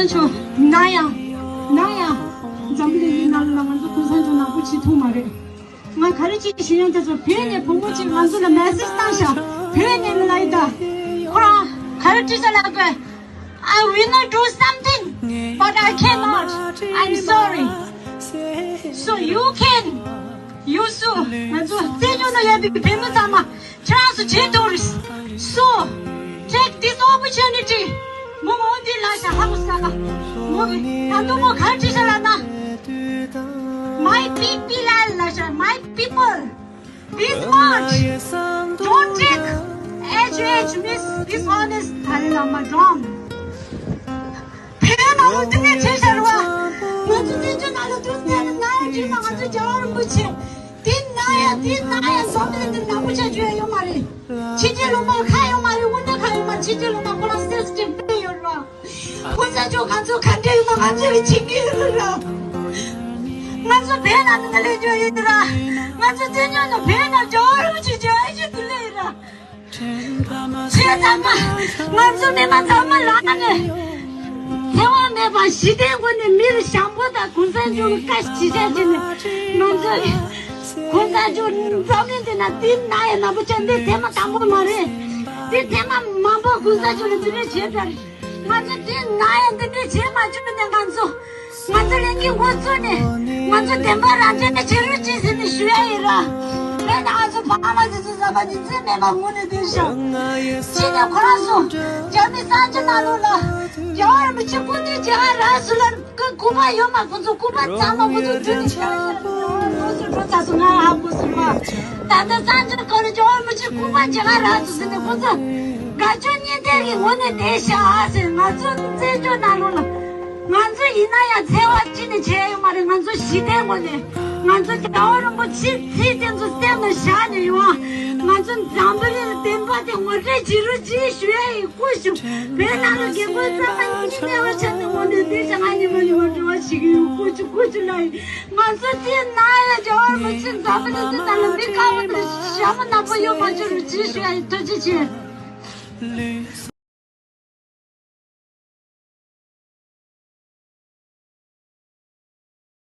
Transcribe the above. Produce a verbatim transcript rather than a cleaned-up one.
མཆོག་ན་ཡང་ན་ཡང་འཛམ་བུ་གླིང་འདི་ནང་ལ་ང་ཚོ་གུང་སེང་མཆོག་ནག་པོ་བྱེད་ཐུབ་མ་རེད། ང་ག་རེ་ཅིག་ཞུ་ཡང་དེ་ཚོ་བོད་ནས་བུ་མོ་ཅིག་ང་ཚོ་ལ་མེ་སེ་ཇི་བཏང་ཤག་བོད་ནས་ལ་ཡི་ད་ཁོ་རང་ག་རེ་བྲིས་ཤག་ལབ་དགོས། I will not do something, but I cannot. I'm sorry. So you can. ཡུ་སུ་ང་ཚོ་བཙན་བྱོལ་ནང་ཡོད་པའི་བོད་མི་ཚང་མ་ཁྱེད་རང་ཚོ་བྱེད་ཐུབ་རེད། So take this opportunity. མོ་མོ་འདི་ལ་ཤ་ཧ་གོ་ས་ལ་མོ་གི་ད་དུང་མོ་ག་རེ་བྲིས་ཤག་ལབ་ན། My people ལ་ལ་ཤ། My people. This much. Don't take H H means dishonest. Dalai Lama don't. བོད་ནང་ལོ་འདི་ནས་བྱས་ཤར་བ། ང་ཚོ་བཙན་བྱོལ་ནང་ལོ་དུས་ཚོད་ནང་ན་ཡ་ཁྲིད་མ་ང་ཚོ་རྒྱལ་བ་རིན་པོ་ཆེ་འདི་ན་ཡ་འདི་ན་ཡ་བཟོ་མེད་འདི་ནག་པོ་ཆ་བརྗོད་ཡོད་མ་རེད། ཕྱི་རྒྱལ་ལུང་པ་ཁ་ཡོད་མ་རེད། དབུ་ནག་ཁ་ཡོད་མ་རེད། ཕྱི་རྒྱལ་ལུང་པ་ཁོ་རང་སེམས་སྐྱིད་པོ་ཡོད་རེད་བ། ཁོ་ཚ་ཅོ་ང་ཚོ་ག་འདྲ་ཡོད་མ་ང་ཚོ་གི་ཆིག་སྒྲིལ་ཡོད་རེད་བ། ང་ཚོ་བོད་ནང་ནས་ལས་རྒྱུ་ཡོད་རེད་བ། ང་ཚོ་བཙན་བྱོལ་ནང་བོད་ནང་རྒྱལ་བ་རིན་པོ་ཆེ་རྒྱལ་བ་ཡིད་ཆེས་དུ་ལས་ཡོད་རེད་བ། ཆོས་ཚང་མ་ང་ཚོ་མི་མང་ཚང་མ་ལངས་ནས་འཚེ་བ་མེད་པ་ཞི་བདེའི་སྒོ་ནས་མི་ལ་ཞང་པོ་དང་གུང་སེང་ཆུང་བཀའ་ཞིག་བྱས་བྱས་ནས་ང་ཚོ་གུང་སེང་ཆུང་འཛམ་གླིང་འདི་ན་འདི་ན་ཡང་ནག་པོ་ཆ་འདི་ཐེངས་མ་དང་པོ་མ་རེད། འདི་ཐེངས་མ་མང་པོ་གུང་སེང་ཆུང་ལ་འདི་འདྲ་བྱས་པ་རེད། ང་ཚོ་འདི་ན་ཡང་འདི་འདྲ་བྱས་མ་བཅུག་ནས་ང་ཚོ། ང་ཚོ་ལས་འགན་འགོ་བཙུགས་ནས་ང་ཚོ་བདེན་པ་རང་བཙན་བྱེད་རོགས་བྱེད་ཟེར་ནས་ཞུ་ཡ་ཡིན་ར། དེ་ནས་ང་ཚོ་ཕ་མ་དེ་ཚོ་ཟ་བ་ཉིན་མཚན་མེད་པར་ངུ་ནས་བསྡད་ཤག་ཕྱི་ནས་ཁོ་རང་ཚོ་རྒྱ་མི་གསར་འགྱུར་ནང་ལོགས་ལ་རྒྱལ་བ་རིན་པོ་ཆེ་སྐུ་མདུན་མཇལ་ཁ་རག་སོང་ལབ་ཀྱི་སྐུ་པར་ཡོད་མ། ཁོ་ཚོ་སྐུ་པར་ཚང་མ་ཁོ་ཚོ་བསྡུས་ནས་བཞག་ཤག་ཁོ་ཚོ་འགྲོ་ཚར་སོང་། ང་ཧ་གོ་སོང་བ། ད་ལྟ་གསར་འགྱུར་སྐོར་ལ་རྒྱལ་བ་རིན་པོ་ཆེ་སྐུ་པར་མཇལ་ཁ་རག་སོང་ཟེར་ནས་ཁོ་ཚོ་དགའ་སྐྱོ་གཉིས་ལྡན་གྱི་ངོ་ནས་བསྡད་ཤག་ཟེར། ང་ཚོ་བཙན་བྱོལ་ནང་ལོགས་ལ། ང་ཚོ་ཡིན་ན་ཡང་འཚེ་བ་ཅི་ནས་བྱས་ཡོད་མ་རེད། ང་ཚོ་ཞི་བདེའི་ངོས་ནས་ང་ཚོ་རྒྱལ་བ་རིན་པོ་ཆེའི་ཚིག་དེ་ཚོ་སེམས་ལ་བཞག་ནས་ཡོང་། ང་ཚོ་འཛམ་བུ་གླིང་ལ་བདེན་པ་དེ་ངོ་སྤྲོད་བྱེད་རོགས་གྱིས་ཞུ་ཡ་ཡིན། སྐུ་ཞུ། བོད་ནང་ལ་རྒན་རྒོན་ཚང་མ་སྙིང་ནད་པ་ཆགས་ནས་ངོ་ནས་བསྡད་ཤག་ང་ཉི་མ་ཉི་མ་འབྲེལ་བ་བྱེད་ཀྱི་ཡོད། སྐུ་ཞུ་སྐུ་ཞུ་ལ་ཡིན། ང་ཚོ་དེ་ན་ཡང་རྒྱལ་བ་རིན་པོ་ཆེ་འཛམ་བུ་གླིང་འདི་ནང་ལ་མི་དཀར་པོ་དང་ཞྭ་མོ་ནག་པོ་ཡོད་མ་བྱུང་རོགས་གྱིས་ཞུ་ཡ་ཡིན། ཐུགས་རྗེ་ཆེ།